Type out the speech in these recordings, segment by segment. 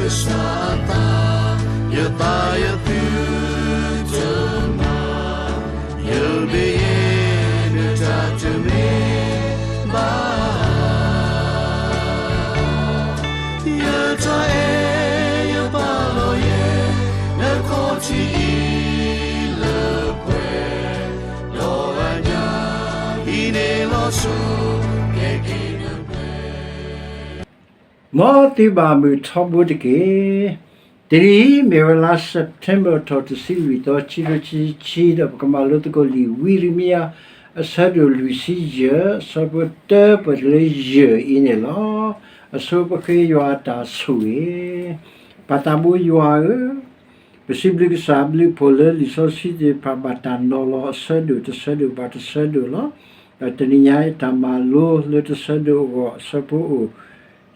ကစၢ်အသး, ယသးယသုတမၤ, ယမ့ၢ်ယဲ နတၢ်တမ့ၢ်ဘၣ် ယတၢ်အဲၣ်ယပာ်လီၤယဲ နခီၣ်ထံးအံၤလၢပှဲၤ, ဒီးအညၣ်အံၤန့ၣ်လီၤဆီ ကဲက့ၤနပှဲၤ မ်သုဘၣ်မုာ်ထီဘိတက့ၢ်. တနံၤအံၤ မ့ၢ်ဝဲလါ September ထီၣ်တဆံလွံၢ်သီ ခံကထိခံဆံခံ ဒီးပကမၤလိသကိးလံာ်ဝံယံးရမံယၤ အဆၢဒိၣ်လွံၢ်ဆံယဲၢ် အဆၢဖိတၢပှဲၤတုၤလၢယဲၢ်အံၤန့ၣ်လီၤ. အဆိပဃ့ယွၤအတၢ်ဆိၣ်ဂ့ၤ, ပၢ်သးဘိယွၤဧၢ, ပစံးဘျုးကစၢ်အဘျုးအဖှိၣ်လၢလံာ်စီဆှံသ့ၣ်တဖၣ်ဘၣ်တၢ်နီၤလီၤအဆၢဒိၣ်တဆၢဒိၣ်ဘၣ်တဆၢဒိၣ်လီၤ. ဒီးတနံၤညါအံၤတၢ်မၤလိလၢတဆၢဒိၣ်အဂီၢ် အဆၢဖိအိၣ်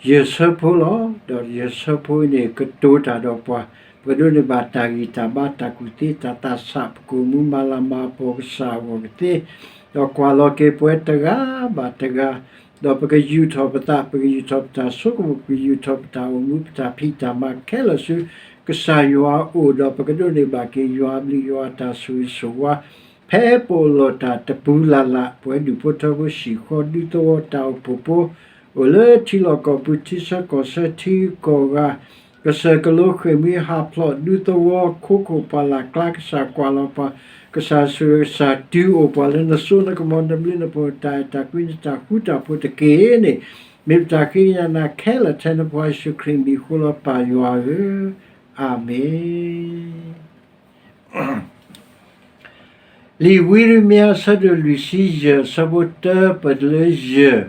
ယဲၢ်ဆၢဖိလီၤ. ဒီးယဲၢ်ဆၢဖိအံၤန့ၣ် ကတိၤတၢ်ဒီးပှၤ ပကဒိးန့ၢ်ဘၣ်တၢ်ဂံၢ်တၢ်ဘါ တၢ်ကူၣ်သ့ တၢ်သးဆး ပကအိၣ်မူမၤလၤမၤကပီၤကစၢ်အဂီၢ်ကသ့, ဒီးကွၢ်လီၤက့ၤပဝဲတဂၤဘၣ်တဂၤ, ဒီးပကယူာ်ထီၣ်ပသး ပကယူာ်ထီၣ်ပတၢ်ဆိကမိၣ် ပကယူာ်ထီၣ်ပတၢ်အိၣ်မူ ပတၢ်ဖံးတၢ်မၤခဲလၢာ်ဆူ ကစၢ်ယွၤအအိၣ် ဒီးပကဒိးန့ၢ်ဘၣ်က့ၤယွၤအဘျုးယွၤအတၢ်ဆိၣ်ဂ့ၤဆိၣ်ဝါ ဖဲပအိၣ်လီၤတၢ်တပူၤလၢ်လၢ် ပဝဲဒူၣ်ဖိထၢဖိ ဟံၣ်ဃီဒူသဝီ တၢ်အိၣ်ဖှိၣ်ဖိ အိၣ်လၢထံလီၢ်ကီၢ်ပူၤ ထံဆၢကီၢ်ဆၢ ထံဂုၤကီၢ်ဂၤ, ကစၢၢ်ကလိဃ့ၢ်မှံဟးဖျိး ဒူသဝီခိခိၣ် ပှၢ်လၢ်ကျါ ကစၢ်ကွၢ်လီၤပှၤ, ကစၢ်ဆိၣ်ဂ့ၤ ကစၢ်တုၤအိၣ်ပှၤလၢနစိနကမီၤ နဘျုးနဖှိၣ် နတၢ်အဲၣ်တၢ်ကွံ နတၢ်ဃူတၢ်ဖိးတက့ၢ်န့ၣ်, မ့ၢ်ပတၢ်ဃ့ကညးနၤခဲလၢာ် ထဲနဖိယ့ၣ်ၡူးခရံာ်မံၤအဃိလီၤ ပၢ်ယွၤဧၢ, အၤမ့ၣ်. လံာ်ဝံယံးရမံယၤ အဆၢဒိၣ်လွံၢ်ဆံယဲၢ် အဆၢဖိတၢပှဲၤတုၤလၢယဲၢ်,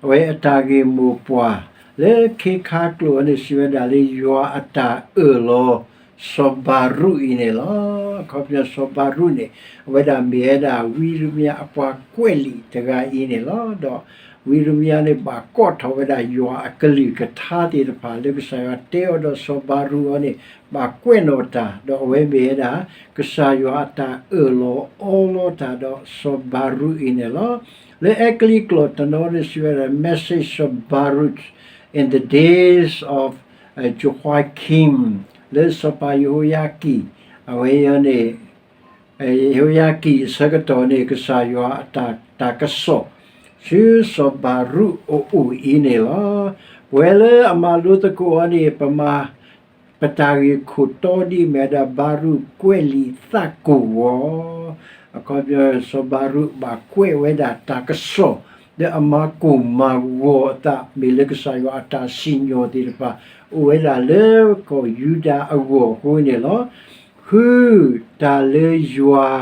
အဝဲအတၢ်ဂ့ၢ်မိၢ်ပှၢ် လၢခ့ခါကျိာ်အံၤန့ၣ် စံးဝဲဒၣ်လၢယွၤအတၢ်အၢၣ်လီၤ စီၤဘၤရူးအံၤန့ၣ်လီၤ. အခီပညီစီၤဘၤရူးန့ၣ် အဝဲဒၣ်မ့ၢ်ဝဲဒၣ်ဝံယံးရမံယၤအပှၤကွဲးလံာ်တဂၤအံၤန့ၣ်လီၤ. ဒီးဝံယံးရမံယၤန့ၣ် ဘၣ်ကိးထီၣ်ဝဲဒၣ်ယွၤအကလုၢ်ကထါသ့ၣ်တဖၣ် လၢကစၢ်ယွၤတဲအီၤဒီးစီၤဘၤရူးအံၤန့ၣ် ဘၣ်ကွဲးနီၣ်တၢ် ဒီးအဝဲမ့ၢ်ဝဲဒၣ် ကစၢ်ယွၤအတၢ်အၢၣ်လီၤအီလီၤတၢ်ဒီးစီၤဘၤရူးအံၤန့ၣ်လီၤ. လၢအဲကလံးကျိာ်တနီၤန့ၣ် စံးဝဲဒၣ် message of Baruch in the days of Jehoiakim လၢစီၤပၤယဟိယၤကံၣ် အဝဲအံၤန့ၣ် ယဟိယၤကံၣ်အဆၢကတီၢ်န့ၣ် ကစၢ်ယွၤအတၢ်ကစီၣ် ဆူစီၤဘၤရူးအအိၣ်အံၤန့ၣ်လီၤ. ပဝဲလၢအမၤလိသကိးအီၤန့ၣ် ပမၤ ပတၢ်ဂ့ၢ်ခိၣ်တီဒ်အမ့ၢ်ဝဲဒၣ် ဘၤရူးကွဲးလံာ်သးကိၢ်ဂီၤ, အခီပညီ စီၤဘၤရူးဘၣ်ကွဲးဝဲဒၣ်တၢ်ကစီၣ် လၢအမၤကိၢ်မၤဂီၤအသး မ့ၢ်လၢကစၢ်ယွၤအတၢ်စံၣ်ညီၣ်သ့ၣ်တဖၣ် အိၣ်ဝဲဒၣ်လၢကီၢ်ယူဒၤအဂီၢ်အဃိန့ၣ်လီၤ. ဃုတၢ်လၢယွၤ,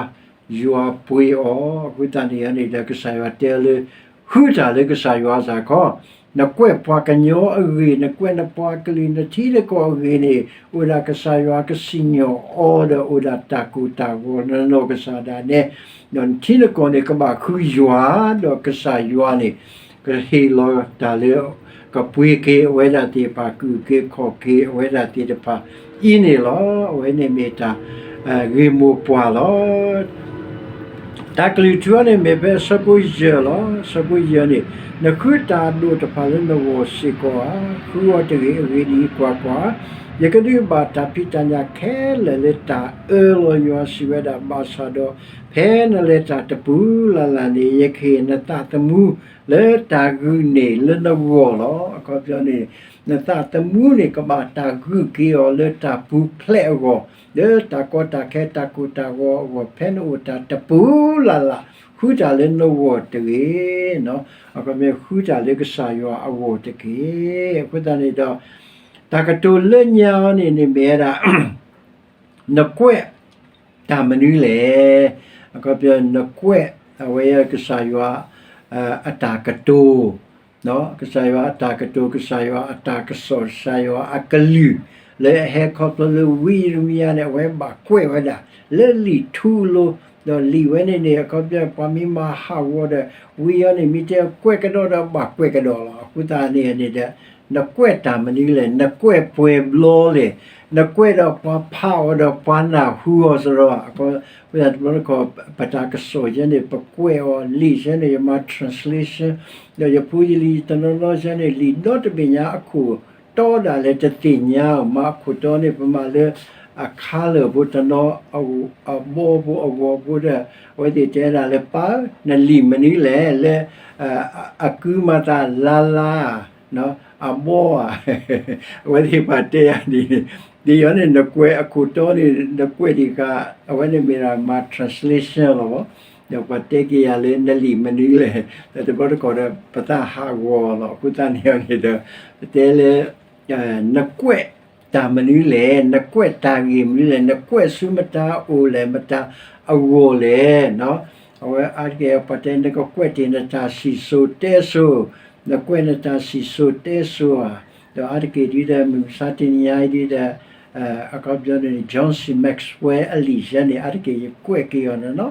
ယွၤပှ့ၤအီၤ, အဃိသတးန့ၣ်န့ၣ်ဒီး ကစၢ်ယွၤတဲအီၤလၢ ဃုတၢ်လၢကစၢ်ယွၤစ့ၢ်ကီး, နကွဲးပှၤကညီအဂ့ၢ်, နကွဲးနပှၤကလုာ်, နထံနကီၢ်အဂ့ၢ်န့ၣ် အိၣ်ဒၣ်ကစၢ်ယွၤကစံၣ်ညီၣ်အီၤဒီး အိၣ်ဒၣ်တၢ်ကိၢ်တၢ်ဂီၤနီၢ်နီၢ်ကစၢ်ဒၣ်နဲ, ဒီးနထံနကီၢ်န့ၣ် ကဘၣ်ဃုယွၤ, ဒီးကစၢ်ယွၤန့ၣ် ကဟ့ၣ်လီၤတၢ်လၢ ကပှ့ၤက့ၤအဝဲဒၣ်သ့ၣ်တဖၣ် ကအိၣ်က့ၤခီၣ်က့ၤအဝဲဒၣ်သ့ၣ်တဖၣ်အံၤန့ၣ်လီၤ. အဝဲန့ၣ်မ့ၢ်တၢ် ဂ့ၢ်မိၢ်ပှၢ်လီၤ. တၢ်ကလုၢ်ထူအီၤန့ၣ် မ့ၢ်ဖဲအဆၢဖိယဲၢ်လီၤ. အဆၢဖိယဲၢ်န့ၣ်, နဃုတၢ်အဒိၣ်တဖၣ်လၢနဂီၢ်စ့ၢ်ကီးဧါ. ဃုအီၤတဂ့ၤ. အဂ့ၢ်ဒ်အံၤ, ကွၢ်ကွၢ်, ယကဒုးဘၣ်တၢ်ဖံးတၢ်ညၣ်ခဲလၢာ်လၢတၢ်အၢလီၤယွၤ စံးဝဲဒၣ်, ဘၣ်ဆၣ်ဒီး ဖဲနလဲၤတၢ်တပူၤလၢ်လၢ်န့ၣ် ယကဟ့ၣ်နသးသမူလၢတၢ်ဂုာ်န့ၢ်လၢနဂီၢ်လီၤ. အခီပညီန့ၣ် နသးသမူန့ၣ် ကဘၣ်တၢ်ဂုာ်က့ၤအီၤလၢတၢ်ပူၤဖျဲးအဂီၢ်, လၢတၢ်ကီတၢ်ခဲတၢ်ကိၢ်တၢ်ဂီၤအဂီၢ်, ဖဲနအိၣ်တၢ်တပူၤလၢ်လၢ်, ဃုတၢ်လၢနဂီၢ်တဂ့ၤ. အခီပညီ ဃုတၢ်လၢကစၢ်ယွၤအဂီၢ်တက့ၢ်. အဃိသတးန့ၣ်ဒီး တၢ်ကတိၤလၢညါအီၤန့ၣ်န့ၣ်မ့ၢ်ဝဲဒၣ် နကွဲးတၢ်မနုၤလဲၣ်. အခီပညီ နကွဲးအဝဲကစၢ်ယွၤ အတၢ်ကတိၤ, ကစၢ်ယွၤအတၢ်ကတိၤ, ကစၢ်ယွၤအတၢ်ကစီၣ်, ကစၢ်ယွၤအကလုၢ်, လၢအဟဲခီဖျိလၢဝံယံးရမံယၤန့ၣ် အဝဲဘၣ်ကွဲးဝဲဒၣ် လၢလံာ်ထူအလိၤ, ဒီးလံာ်ဝဲန့ၣ်န့ၣ် အခီပညီ ပှၤမ့ၢ်မၤဟးဂီၤဒီး ဝံအီၤန့ၣ် မ့ၢ်တဲကွဲးကဒီးဒီးဘၣ်ကွဲးကဒီးလီၤ. အဃိသတးန့ၣ်န့ၣ်ဒီး နကွဲးတၢ်မနုၤလဲၣ်, နကွဲးပှဲၤဘျီလဲၣ်, နကွဲးဒီးပှၤဖးအီၤဒီးပှၤနၢ်ဟူအီၤစ့ၢ်ကီး, အဃိသတးန့ၣ် ပတၢ်ကစီၣ်ယဲန့ၣ် ပကွဲးအီၤလံာ်ယဲန့ၣ် ယမၤ translation, ဒီးယဖိယလံၤတနီၤနီၤယဲန့ၣ် လံာ်ဒီတဘ့ၣ်ညါအခိၣ် အခိၣ်တီဒၣ်လဲာ်တသ့ၣ်ညါအီၤ မ့ၢ်အခိၣ်တီန့ၣ် ပမၤလၢ အ color ဖိတနီၤ အဘီဖိအဂီၤဖိဒီး အဝဲသ့ၣ်တဲဒၣ်လၢ ပၢ်ဧၢ နလံာ်မနုၤလဲၣ် လၢ အကုမၤသးလါလါ အဘီဧါ အဝဲသ့ၣ်ပှၤတဲယၤဒ်န့ၣ် ဒ်ယီၤန့ၣ် နကွဲးအခိၣ်တီန့ၣ် နကွဲးဒံးဃာ် အဝဲန့ၣ်မ့ၢ်ဒၣ်မၤ translation လီၤဘၣ် ဒီးပှၤတဲက့ၤယၤလၢနလံာ်မနုၤလဲၣ် ဒီးတဘျီတခီၣ်ဒီး ပသးဟးဂီၤလီၤ အဃိသတးန့ၣ်န့ၣ်ဒီး ပတဲလၢ နကွဲးတၢ်မနုၤလဲၣ် နကွဲးတၢ်ဂ့ၢ်မနုၤလဲၣ် နကွဲးဆူမတၤအအိၣ်လဲၣ် မတၤအဂီၢ်လဲၣ် အဝဲအါတက့ၢ်ပှၤတဲ နကကွဲးတ့ၢ်နတၢ်စံၣ်စိၤတဲစိၤ နကွဲးနတၢ်စံၣ်စိၤတဲစိၤဧါ ဒီးအါတက့ၢ်ဒ်ဒီး မုၢ်မဆါတနံၤညါအံၤဒ်ဒီး အခီပညီန့ၣ် John C Maxwell အလံာ်ယဲန့ၣ် အါတက့ၢ်ယကွဲးက့ၤအီၤန့ၣ်လီၤ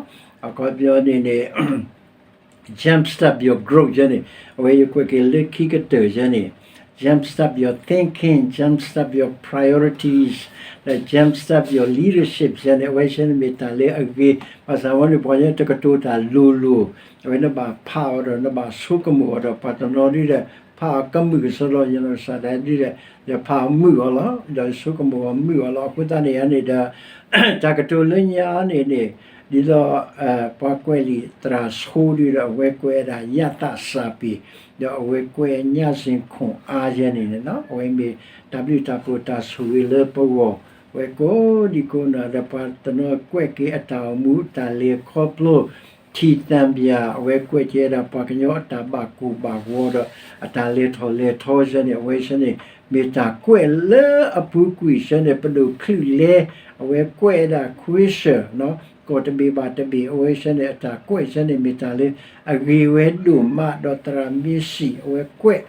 အခီပညီန့ၣ်န့ၣ် Jumpstart Your Growth ယဲန့ၣ် အဝဲယကွဲးက့ၤလၢခံကတၢၢ်ယဲန့ၣ် Jumpstart Your Thinking, Jumpstart Your Priorities, ဒီး Jumpstart Your Leadership ယဲန့ၣ် အဝဲယဲန့ၣ်မ့ၢ်တၢ်လၢအဂ့ၤ ဘၣ်ဆၣ်ဝဲန့ၣ် ပှၤညီတကတိၤတၢ်လိၤလိၤ အဝဲနဘၣ်ဖးအီၤဒီး နဘၣ်ဆိကမိၣ်အီၤဒီး ပှၤတနီၤဒ်ဒီး ဖးအီၤကမုာ်ကစီဒီ ယနီၢ်ကစၢ်ဒၣ်ဒ်ဒီး ယဖးအီၤမုာ်အီၤလီၤ ဒီးဆိကမိၣ်အီၤမုာ်အီၤလီၤ အဃိသတးန့ၣ်န့ၣ်ဒီး တၢ်ကတိၤလၢညါန့ၣ်န့ၣ် ဒ်သိး ပှၤကွဲးလံာ်သရၣ်ဆိဒ်ဒီး အဝဲကွဲးဒၣ် ယသစာပေ ဒီးအဝဲကွဲး ညဇဉ်ခွန်အား ယဲန့ၣ်န့ၣ် အဝဲမ့ၢ်တၢ်ဘျုးတၢ်ဖှိၣ်တၢ်ဆိၣ်ဂ့ၤလၢပဂီၢ် အဝဲကိးဒံကိးနီၢ်ဒီး ပှၤတနီၤကွဲးက့ၤအတၢ်အိၣ်မူတၢ်လဲၤခီဖျိ ထံၣ်သံဘၣ် အဝဲကွဲးက့ၤဒၣ်ပှၤကညီအတၢ်ဘၣ်ကိၢ်ဘၣ်ဂီၤဒီး အတၢ်လဲၤထီၣ်လဲၤထီ ယဲန့ၣ် အဝဲယဲန့ၣ် မ့ၢ်တၢ်ကွဲးလၢအပူၤကွံာ် ယဲန့ၣ် ပဒိၣ်ချုးလဲ အဝဲကွဲးဒၣ် question ကီၢ်တဘ့ၣ်ဘၣ်တဘ့ၣ် အဝဲယဲန့ၣ် အတၢ်ကွဲးယဲန့ၣ် မ့ၢ်တၢ်လၢအဂ့ၤဝဲဒိၣ်မး ဒီးသရၣ်မ့ၢ်စံၣ် အဝဲကွဲး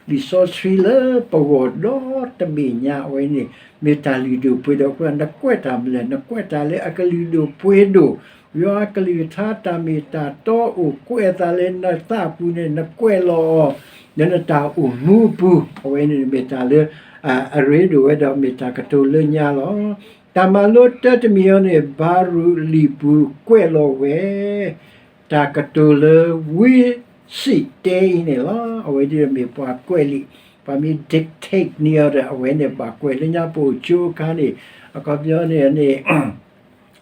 လံာ်စီဆှံလၢပဂီၢ်ဒီတဘ့ၣ်ညါ အဝဲန့ၣ် မ့ၢ်တၢ်လုၢ်ဒိၣ်ပှ့ၤဒိၣ် အဃိ နကွဲးတၢ်မနုၤလဲၣ် နကွဲးတၢ်လၢအကလုၢ်ဒိၣ်ပှ့ၤဒိၣ် ယွၤအကလုၢ်ကထါတၢ်မ့ၢ်တၢ်တီအိၣ် ကွဲးအသးလၢနသးအပူၤန့ၣ် နကွဲးလီၤအီၤ လၢနတၢ်အိၣ်မူအပူၤ အဝဲန့ၣ်မ့ၢ်တၢ်လၢ အရ့ဒိၣ်ဝဲဒီးမ့ၢ်တၢ်ကတိၤလၢညါလီၤ. တၢ်မၤလိတၢတမံၤအံၤန့ၣ် ဘၤရူးလံာ်ပူၤကွဲးလီၤဝဲ တၢ်ကတိၤလၢဝံစံးတဲအံၤန့ၣ်လီၤ. အဝဲဒ်မ့ၢ်ပှၤကွဲးလံာ် ပှၤမ့ၢ် dictate န့ၢ်အီၤဒီး အဝဲန့ၣ်ဘၣ်ကွဲးလၢညါပအိၣ်ကၠိအခါန့ၣ် အခီပညီန့ၣ်န့ၣ်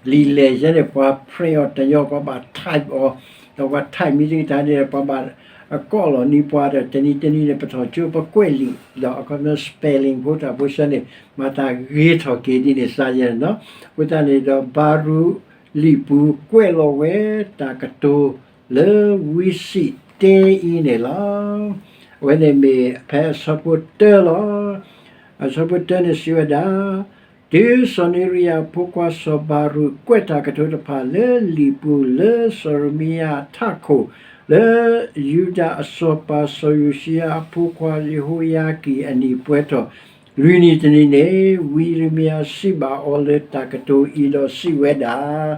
လံာ်လဲၢ်ယဲန့ၣ် ပှၤ print အီၤတညီ ပှၤဘၣ် type အီၤ ဒီးပှၤ type မ့ၢ်တက့ၢ်တၢ်န့ၣ် ပှၤဘၣ် ကိးလီၤန့ၢ်ပှၤဒီး တနံၤတနံၤန့ၣ် ပထီၣ်ကၠိပကွဲးလံာ် ဒီးအခီပညီ spelling ဖိတၢ်ဖိဆၢန့ၣ် မၤသးဂ့ၤထီၣ်က့ၤဒ်န့ၣ်စ့ၢ်ယဲန့ၣ်လီၤ. အဃိသတးန့ၣ်ဒီး ဘၤရူးလံာ်ပူၤကွဲးလီၤဝဲ တၢ်ကတိၤလၢဝံစံးတဲအံၤန့ၣ်လီၤ. အဝဲန့ၣ်မ့ၢ်ဖဲအဆၢဖိတၢလီၤ. အဆၢဖိတၢန့ၣ်စံးဝဲဒၣ် တုၤစီၤနံရံယၤအဖိခွါစီၤဘၤရူး ကွဲးတၢ်ကတိၤတဖၣ်လၢလံာ်ပူၤ လၢစီၤယံးရမံယၤထးခိၣ် လၢယူဒၤအစီၤပၤစီၤယိၤၡံယၤအဖိခွါယဟိယၤကံၢ်အနံၣ်ပှဲၤထီၣ် လွံၢ်နံၣ်တနံၤန့ၣ် ဝံယံးရမံယၤစံးဘၣ်အီၤလၢတၢ်ကတိၤအံၤဒီးစံးဝဲဒၣ်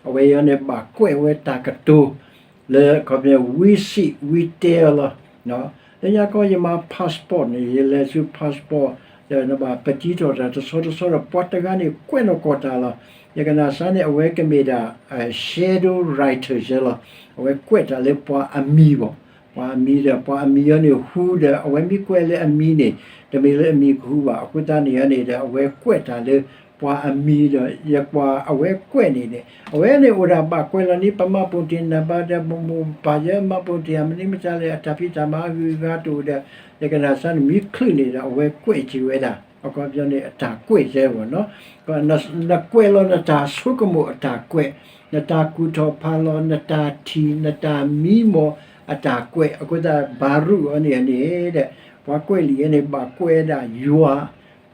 အဝဲအံၤန့ၣ်ဘၣ်ကွဲးဝဲတၢ်ကတိၤ လၢအခီပညီ ဝံစံး ဝံတဲအီၤလီၤ. လၢညါခီယမၤ passport န့ၣ် ယလဲၤဆူ passport ဒီးနဘၣ်ပတံထီၣ်တၢ်တဆီတဆီဒီး ပှၤတဂၤန့ၣ်ကွဲးနီၢ်ကီၢ်တၢ်လီၤ. ယကနၣ်စ့ၢ်န့ၣ် အဝဲကမ့ၢ်ဒၣ် shadow writer ယဲလီၤ. အဝဲကွဲးတၢ်လၢပှၤအမံၤဘၣ်. ပှၤအမံၤဒီး ပှၤအမံၤအီၤန့ၣ်ဟူဒီး အဝဲမ့ၢ်ကွဲးလၢအမံၤန့ၣ် တမ့ၢ်လၢအမံၤကဟူဘၣ်. အဃိသတးန့ၣ်န့ၣ်ဒီး အဝဲကွဲးတၢ်လၢပှၤအမံၤဒီး ယကွၢ်အဝဲကွဲးန့ၣ်န့ၣ် အဝဲန့ၣ်အိၣ်ဒၣ်ဘၣ်ကွဲးလီၤန့ၣ် ပမှတ်ပုံတင်နံပါတ်ဒီး မိၢ်မိၢ်ပၢ်ပၢ်ယဲ မှတ်ပုံတင် မနုၤမတၤလဲၣ် အတၢ်ဖံးတၢ်မၤအဂုၤအဂၤတအိၣ်ဒီး ယကနၣ်စ့ၢ်န့ၣ် မ့ၢ်ချုးန့ၣ်ဒီး အဝဲကွဲးစံးဝဲဒၣ် အခီပညီန့ၣ် အတၢ်ကွဲးစဲဝဲနီၤ နကွဲးလီၤနတၢ်ဆိကမိၣ်အတၢ်ကွဲး, နတၢ်ကူၣ်ထီၣ်ဖးလီၤ, နတၢ်ထံၣ်, နတၢ်မံမီၢ်အတၢ်ကွဲး, အဃိသတး ဘၤရူးအီၤန့ၣ်န့ၣ်ဒီး ပှၤကွဲးလံာ်အံၤန့ၣ် ဘၣ်ကွဲးဒၣ်ယွၤ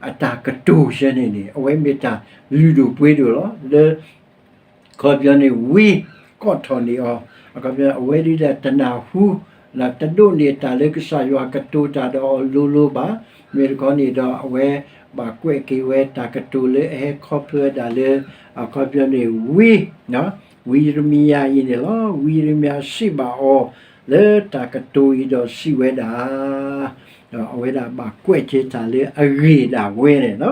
အတၢ်ကတိၤယဲန့ၣ်န့ၣ် အဝဲမ့ၢ်တၢ်လုၢ်ဒိၣ်ပှ့ၤဒိၣ်လီၤ. လၢ အခီပညီန့ၣ် ဝံကိးထီၣ်န့ၢ်အီၤ, အခီပညီ အဝဲဒၣ်တနၢ်ဟူ, တဒိးန့ၢ်တၢ်လၢကစၢ်ယွၤကတိၤတၢ်ဒီးအီၤလိၤလိၤဘၣ်. မ့ၢ်တခီန့ၣ်ဒီး အဝဲဘၣ်ကွဲးက့ၤဝဲတၢ်ကတိၤလၢအဟဲခီဖျိဝဲဒၣ်လၢ အခီပညီန့ၣ် ဝံ ဝံယံးရမံယၤအံၤန့ၣ်လီၤ. ဝံယံးရမံယၤစံးဘၣ်အီၤလၢတၢ်ကတိၤအံၤဒီးစံးဝဲဒၣ်, ဒီးအဝဲဒၣ်ဘၣ်ကွဲးက့ၤတၢ်လၢအဂ့ၢ်ဒၣ်ဝဲန့ၣ်လီၤ.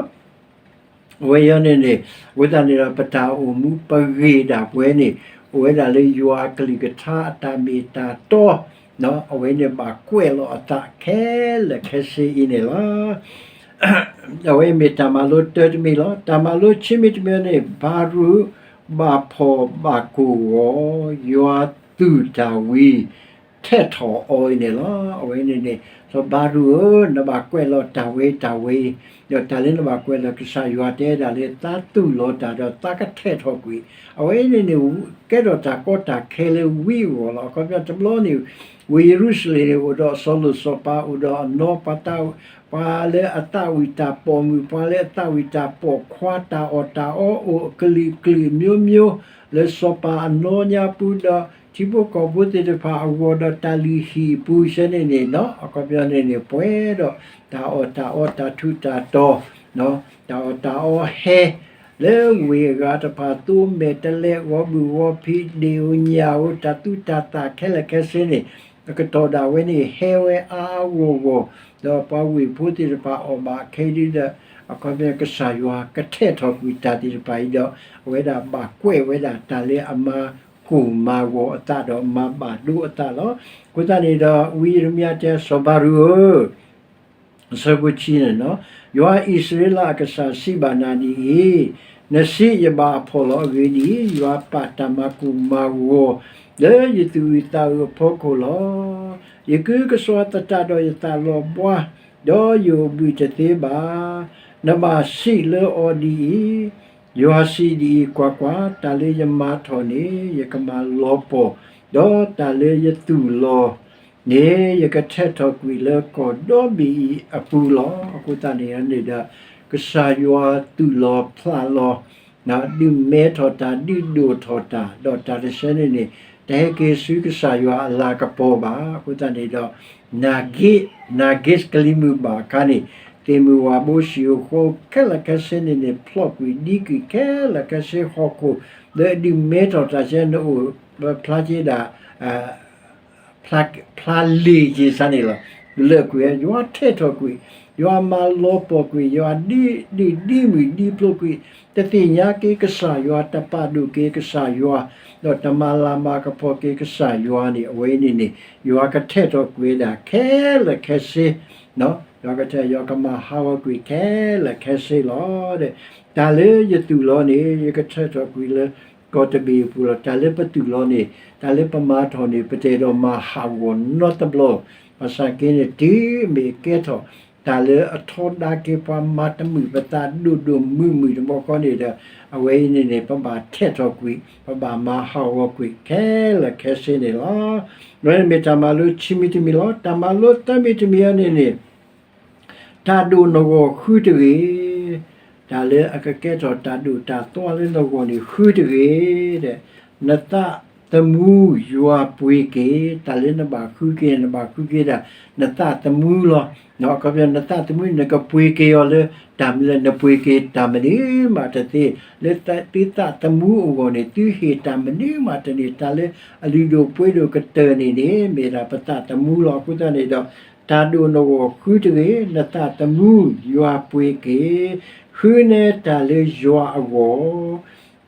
အဝဲအံၤန့ၣ်န့ၣ် အဃိသတးန့ၣ်ဒီး ပတၢ်အိၣ်မူပဂ့ၢ်ဒၣ်ပဝဲန့ၣ် အိၣ်ဝဲဒၣ်လၢယွၤအကလုၢ်ကထါအတၢ်မ့ၢ်တၢ်တီ, အဝဲန့ၣ်ဘၣ်ကွဲးလီၤအသးခဲလၢာ်ခဲဆ့အံၤန့ၣ်လီၤ. အဝဲမ့ၢ်တၢ်မၤလိတၢတမံၤလီၤ. တၢ်မၤလိခံမံၤတမံၤန့ၣ် ဘၤရူးဘၣ်ဖှီၣ်ဘၣ်ကိၢ်ဂီၤ ယွၤသူၣ်တၢ်ဝံ ထဲးထီၣ်အီၤအံၤန့ၣ်လီၤ. အဝဲန့ၣ်န့ၣ် စီၤဘၤရူးဧၢ, နဘၣ်ကွဲးလီၤတၢ်ဝဲတၢ်ဝဲ, ဒီးတၢ်လၢနဘၣ်ကွဲးလီၤ ကစၢ်ယွၤတဲဒၣ်လၢ သးသူၣ်လီၤတၢ်ဒီး သးကထဲးထီၣ်ကွံာ်, အဝဲန့ၣ်န့ၣ် ကဲထီၣ်တၢ်ကီတၢ်ခဲလၢဝံအဂီၢ်လီၤ. အခီပညီတဘျီန့ၣ် ဝ့ၢ်ယရူၤၡလ့ၣ်န့ၣ် အိၣ်ဒီးအစီၤလိၣ်စီၤပၤ အိၣ်ဒီးအနီၢ် ပှၤတၢ် ပှၤလၢအသးဝံၣ်တၢ်ပိာ်မုၣ် ပှၤလၢအသးဝံၣ်တၢ်ပိာ်ခွါ တၢ်အီၣ်တၢ်အီအိၣ်အကလုာ်ကလုာ်မျိုးမျိုး လၢစီၤပၤအနီၢ်ညါပူၤဒီး ထံဖိကီၢ်ဖိသ့ၣ်တဖၣ်အဂီၢ်ဒီးတၢ်လုၢ်ဟံၣ်အပူၤဆဲန့ၣ်န့ၣ် အခီပညီန့ၣ်န့ၣ် ပှဲၤဒီးတၢ်အီၣ်တၢ်အီ တၢ်ထူးတၢ်တီၤ တၢ်အီၣ်တၢ်အီဟဲ လၢဝ့ၢ်အဂၤတဖၣ် သိမဲာ်တလဲး ဂီၤဘုၣ်ဂီၤဖံး ဒ့ၣ်ဧိၤညၣ်ဧိၤ တၢ်သူတၢ်သၣ်ခဲလၢာ်ခဲဆ့န့ၣ် အကတီၢ်ဒၣ်ဝဲန့ၣ် ဟဲဝဲအါအါဂီၢ်ဂီၢ် ဒီးပှၤဝ့ၢ်ဖိသ့ၣ်တဖၣ်အီၣ်ဘၣ်ခဲဒုဒီး အခီပညီကစၢ်ယွၤကထဲးထီၣ်ကွံာ်တၢ်သ့ၣ်တဖၣ်အံၤဒီး အဝဲဒၣ်ဘၣ်ကွဲးဝဲဒၣ်တၢ်လၢအမၤကိၢ်မၤဂီၤအသးဒီး မၤဘၣ်ဒိအသးလီၤ. အဃိသတးန့ၣ်ဒီး ဝံယံးရမံယၤတဲ စီၤဘၤရူးဧၢ, အဆၢဖိခံန့ၣ်လီၤ, ယွၤအံၣ်စရ့လးအကစၢ်စံးဘၣ်နၤဒ်အံၤ, နစံးယဘၣ်အဖှီၣ်လီၤ. အဂ့ၢ်ဒ်အံၤ, ယွၤပာ်တၢ်မၤကိၢ်မၤဂီၤ လၢယသူၣ်အုးသးအုးအဖီခိၣ်လီၤ. ယကုကစွါသတးဒီးယသးလီၤဘှါ, ဒီးယအိၣ်ဘှံးတသ့ဘၣ်. နဘၣ်စံးလၢအီၤဒ်အံၤ, ယွၤစံးဒ်အံၤ, ကွၢ်ကွၢ်, တၢ်လၢယမၤထီၣ်န့ၣ် ယကမၤလီၤပှီၢ်, ဒီးတၢ်လၢယသူၣ်လီၤ န့ၣ် ယကထဲးထီၣ်ကွံာ်လၢကီၢ်ဒီဘ့ၣ်အံၤအပူၤလီၤ. အဃိသတးန့ၣ်န့ၣ်ဒီး ကစၢ်ယွၤသူၣ်လီၤဖျးလီၤ, ဒုးမဲထီၣ်တၢ် ဒုးဒိၣ်ထီၣ်တၢ် ဒီးတၢ်တဆၢန့ၣ်န့ၣ် တဟဲက့ၤဆူကစၢ်ယွၤအလၤကပီၤဘၣ်. အဃိသတးန့ၣ်ဒီး နၤဂ့ၢ် နၤဂ့ၢ်ကလံၤမုၢ်ဘၣ်အခါန့ၣ် သ့ၣ်မုၢ်ဝၣ်ဘိ စံၣ်ဧိၤဃီခဲလၢာ်ခဲဆ့န့ၣ်န့ၣ် ဖျီၣ်ကွံာ်ဒံကွံာ်ခဲလၢာ်ခဲဆ့ ဟီၣ်ခိၣ် လၢအဒုးမဲထီၣ်တၢ်ဆဲ နအိၣ်ဖျါက့ၤဒၣ် ဖျါလ့ၤက့ၤစ့ၢ်န့ၣ်လီၤ. လၢကွံာ် ယွၤထဲးထီၣ်ကွံာ်, ယွၤမၤလီၤပှီၢ်ကွံာ်, ယွၤဒုးဒုးဒံမုၢ်ဒံဖျိကွံာ်, တသ့ၣ်ညါက့ၤကစၢ်ယွၤ, တပာ်ဒိၣ်က့ၤကစၢ်ယွၤ, ဒီးတမၤလၤမၤကပီၤက့ၤကစၢ်ယွၤန့ၣ် အဝဲန့ၣ်န့ၣ် ယွၤကထဲးထီၣ်ကွံာ်ဝဲဒၣ်ခဲလၢာ်ခဲဆ့ ယွၤကထဲး ယွၤကမၤဟးဂီၤကွံာ်ခဲလၢာ်ခဲဆ့လီၤ. တၢ်လၢယသူၣ်လီၤန့ၣ် ယကထဲးထီၣ်ကွံာ်လၢကီၢ်တဘ့ၣ်အပူၤလီၤ. တၢ်လၢပသူၣ်လီၤန့ၣ် တၢ်လၢပမၤထီၣ်န့ၣ် ပတအဲၣ်ဒိးမၤဟးဂီၤနီတဘျီ, ဘၣ်ဆၣ်က့န့ၣ် တုၤမ့ၢ်ကဲထီၣ် တၢ်လၢအထီဒါက့ၤပှၤ မၤတမုာ်ပသးဒိၣ်ဒိၣ်မုၢ်မုၢ်တဘျီဃီန့ၣ်ဒီး အဝဲအံၤန့ၣ်န့ၣ် ပဘၣ်ထဲးထီၣ်ကွံာ်, ပဘၣ်မၤဟးဂီၤကွံာ်ခဲလၢာ်ခဲဆ့န့ၣ်လီၤ. အဝဲန့ၣ်မ့ၢ်တၢ်မၤလိခံမံၤတမံၤလီၤ. တၢ်မၤလိသၢမံၤတမံၤအံၤန့ၣ်န့ၣ် တၢ်ဒိၣ်နဂီၢ်ဃုတဂ့ၤ, တၢ်လၢအကကဲထီၣ်တၢ်ဒိၣ်တၢ်သွါလၢနဂီၢ်န့ၣ် ဃုတဂ့ၤ, နသးသမူယွၤပှ့ၤက့ၤ, တၢ်လၢနဘၣ်ဃုက့ၤန့ၣ် နဘၣ်ဃုက့ၤဒၣ် နသးသမူလီၤ. အခီပညီ နသးသမူ နကပှ့ၤက့ၤအီၤလၢတၢ်မနုၤလဲၣ်, နပှ့ၤက့ၤတၢ်မနုၤမးတသ့, လၢသုသးသမူအဂီၢ်န့ၣ် သုဟ့ၣ်တၢ်မနုၤမးတန့ၢ်, တၢ်လၢအလုၢ်ဒိၣ်ပှ့ၤဒိၣ်ကတၢၢ်န့ၣ်န့ၣ် မ့ၢ်ဒၣ်ပသးသမူလီၤ. အဃိသတးန့ၣ်ဒီး တၢ်ဒိၣ်နဂီၢ်ဃုတဂ့ၤ, နသးသမူယွၤပှ့ၤက့ၤ, ဃုန့ၢ်တၢ်လၢယွၤအဂီၢ်,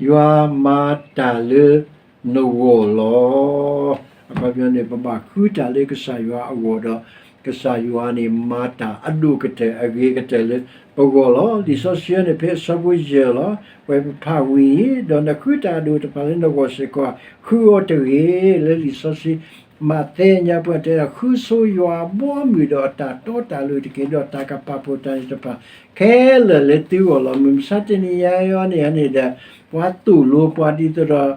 ယွၤမၤတၢ်လၢနဂီၢ်လီၤ. အခီပညီန့ၣ် ပဘၣ်ဃုတၢ်လၢကစၢ်ယွၤအဂီၢ်ဒီး ကစၢ်ယွၤန့ၣ် မၤတၢ်အဒိၣ်ကတၢၢ်အဂ့ၤကတၢၢ်လၢပဂီၢ်လီၤ. လံာ်စီဆှံန့ၣ် ဖဲအဆၢဖိယဲၢ်လီၤ. ဝဲပဖးဝံၤအံၤ, ဒီးနဃုတၢ်အဒိၣ်တဖၣ်လၢနဂီၢ်စ့ၢ်ကီး ဃုအီၤတဂ့ၤ, လၢလံာ်စီဆှံ မးသဲညါပှၢ်တဲဒၣ် ဃုဆိယွၤအဘီအမုၢ်ဒီးအတၢ်တီတၢ်လိၤတက့ၢ်, ဒီးတၢ်ကပာ်ဖှိၣ်တၢ်န့ၣ်တဖၣ် ခဲလၢာ်လၢသုဂီၢ်လီၤ. မုၢ်မဆါတနံၤညါအံၤန့ၣ်န့ၣ်ဒီး ပှၤသိၣ်လိပှၤဒ်သိးဒီး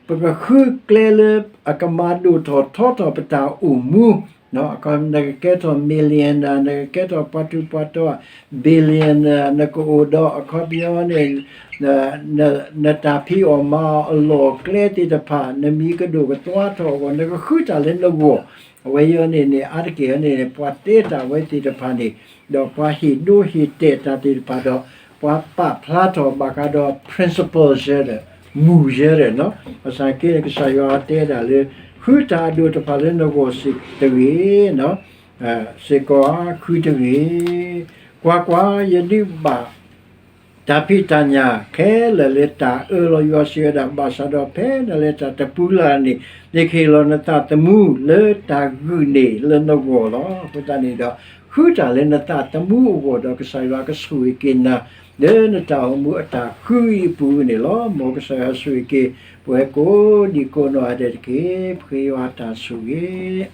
ပကဃုကျဲလၢအကမၤဒိၣ်ထီၣ်ထီထီၣ်ပတၢ်အိၣ်မူ, နကကဲထီၣ် millionaire, နကကဲထီၣ်ပှၤထူးပှၤတီၤ billionaire, နကအိၣ်ဒီးအခီပညီန့ၣ် နတၢ်ဖံးအီၣ်မၤအီၣ်အလီၢ်အကျဲသ့ၣ်တဖၣ် နမံၤကဒိၣ်ကသွါထီၣ်အဂီၢ် နကဃုတၢ်လၢနဂီၢ်, အဝဲအံၤန့ၣ်န့ၣ် အါတက့ၢ်န့ၣ်န့ၣ် ပှၤတဲတၢ်ဝဲသ့ၣ်တဖၣ်န့ၣ် ဒီးပှၤဟ့ၣ်ဒိဟ့ၣ်တဲာ်တၢ်သ့ၣ်တဖၣ်ဒီး ပှၤပာ်ဖျါထီၣ်ဘၣ်ဃးဒီး principle ယဲဒီး မူၢ်ယဲဒီး ဘၣ်ဆၣ်က့န့ၣ် ကစၢ်ယွၤတဲဒၣ်လၢ ဃုတၢ်အဒိၣ်တဖၣ်လၢနဂီၢ်စ့ၢ်တဂ့ၤ, စ့ၢ်ကီးဃုတဂ့ၤ. ကွၢ်ကွၢ်, ယဒုးဘၣ် တၢ်ဖံးတၢ်ညၣ်ခဲလၢာ်လၢတၢ်အၢလီၤယွၤစံးဝဲဒၣ်, ဘၣ်ဆၣ်ဒီးဖဲနလဲၤတၢ်တပူၤလၢ်န့ၣ် ယကဟ့ၣ်လီၤနသးသမူလၢတၢ်ဂုာ်န့ၢ်လၢနဂီၢ်လီၤ. အဃိသတးန့ၣ်ဒီး ဃု ဃုတၢ်လၢနသးသမူအဂီၢ်ဒီး ကစၢ်ယွၤကဆိၣ်ဂ့ၤက့ၤနၤ လၢနတၢ်အိၣ်မူအတၢ်ဃုအံၤအပူၤန့ၣ်လီၤ. မ်ကစၢ်ယွၤဆိၣ်ဂ့ၤက့ၤပှၤကိးဒံကိးနီၢ်ဂၤဒဲးတက့ၢ်. ပဃ့ယွၤတၢ်ဆိၣ်ဂ့ၤ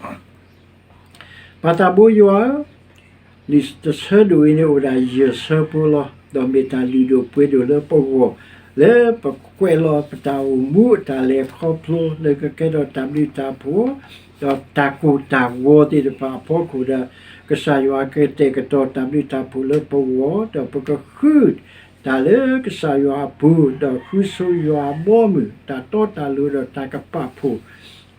ပၢ်သးဘိယွၤဧၢ, လံာ်တဆၢဒိၣ်အံၤန့ၣ်အိၣ်ဒၣ်ယဲၢ်ဆၢဖိလီၤ. ဒီးမ့ၢ်တၢ်လုၢ်ဒိၣ်ပှ့ၤဒိၣ်လၢပဂီၢ် လၢပကွဲးလီၤပတၢ်အိၣ်မူအတၢ်လဲၤခီဖျိ လၢကကဲထီၣ်တၢ်ဘျုးတၢ်ဖှိၣ် ဒီးတၢ်ကိၢ်တၢ်ဂီၤသ့ၣ်တဖၣ်အဖီခိၣ်ဒီး ကစၢ်ယွၤကတဲာ်ကတီၤတၢ်ဘျုးတၢ်ဖှိၣ်လၢပဂီၢ် ဒီးပကဃု တၢ်လၢကစၢ်ယွၤအပူၤ, ဒီးဃုဆိယွၤအဘီအမုၢ်, တၢ်တီတၢ်လိၤဒီးတၢ်ကပာ်ဖှိၣ်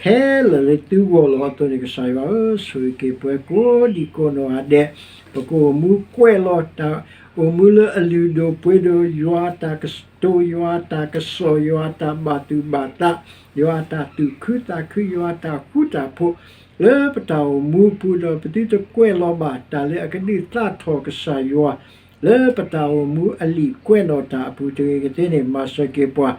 ခဲလၢာ်လၢသုဂီၢ်လီၤ. အသိးန့ၣ် ကစၢ်ယွၤဧၢ, ဆိၣ်ဂ့ၤက့ၤပှၤကိးဒံကိးနီၢ်ဂၤဒဲး, ပကအိၣ်မူကွဲးလီၤတၢ်အိၣ်မူလၢအလုၢ်ဒိၣ်ပှ့ၤဒိၣ်, ယွၤအတၢ်ကတိၤ, ယွၤအတၢ်ကစီၣ်, ယွၤအတၢ်ဘၣ်သူၣ်ဘၣ်သး, ယွၤအတၢ်သူၣ်ခုသးခု, ယွၤအတၢ်ဃူတၢ်ဖိး လၢပတၢ်အိၣ်မူပူၤ, ဒီးပသုတကွဲးလီၤဘၣ်တၢ်လၢအကဒုးသးထီၣ်ကစၢ်ယွၤ လၢပတၢ်အိၣ်မူအလံာ်ကွဲးနီၣ်တၢ်အပူၤတဂ့ၤကသ့န့ၣ် မၤစၢၤက့ၤပှၤ,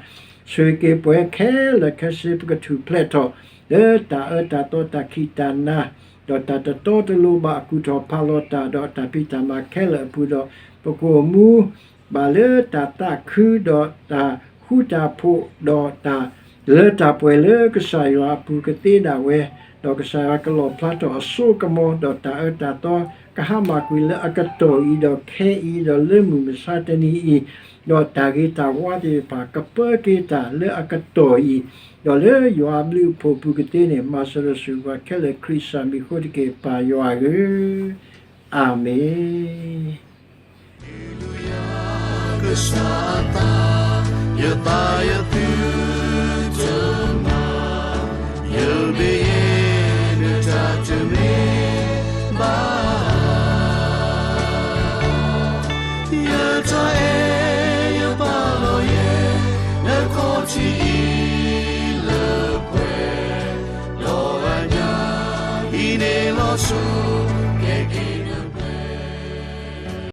ဆိၣ်ဂ့ၤက့ၤပှၤခဲလၢာ်ခဲဆ့ ပကထူၣ်ဖျဲးထီၣ် လၢတၢ်အၢတၢ်သီတၢ်ခံးတၢ်နၤ, ဒီးတၢ်တတီတလိၤဘၣ်အကူၣ်ထီၣ်ဖးလီၤတၢ် ဒီးတၢ်ဖံးတၢ်မၤခဲလၢာ်အပူၤဒီး ပကအိၣ်မူဘၣ်လၢတၢ်သးခုဒီးတၢ်ဃူတၢ်ဖိး ဒီးတၢ်လၢတၢ်ပှဲၤလၢကစၢ်ယွၤအပူၤကသ့ဒၣ်ဝဲ, ဒီးကစၢ်ယွၤကလီၣ်ဖျါထီၣ်အစိကမီၤ, ဒီးတၢ်အၢတၢ်သီကဟါမၢ်ကွံာ်လၢအကတီၢ်အံၤ, ဒီးခဲအံၤ, ဒီးလၢမုၢ်မဆါတနံၤအံၤ, ဒီးတၢ်ဂ့ၤတၢ်ဝါသ့ၣ်တဖၣ်ကပၢက့ၤတၢ်လၢအကတီၢ်အံၤ, ဒီးလၢယွၤအဘျုးအဖှိၣ်အပူၤကသ့န့ၣ် မၤစၢၤဒီးဆိၣ်ဂ့ၤပှၤခဲလၢာ် ခရံာ်ကစၢ်မံၤအဃိတက့ၢ် ပၢ်ယွၤဧၢ, အၤမ့ၣ်. ကစၢ်အသး, ယသးယသုတမၤ, ယမ့ၢ်ယဲနတၢ်တမ့ၢ်ဘၣ်, ယတၢ်အဲၣ်ယပာ်လီၤယဲ နခီၣ်ထံးအံၤလၢပှဲၤ, ဒီးအညၣ်အံၤန့ၣ်လီၤစိၤကဲက့ၤ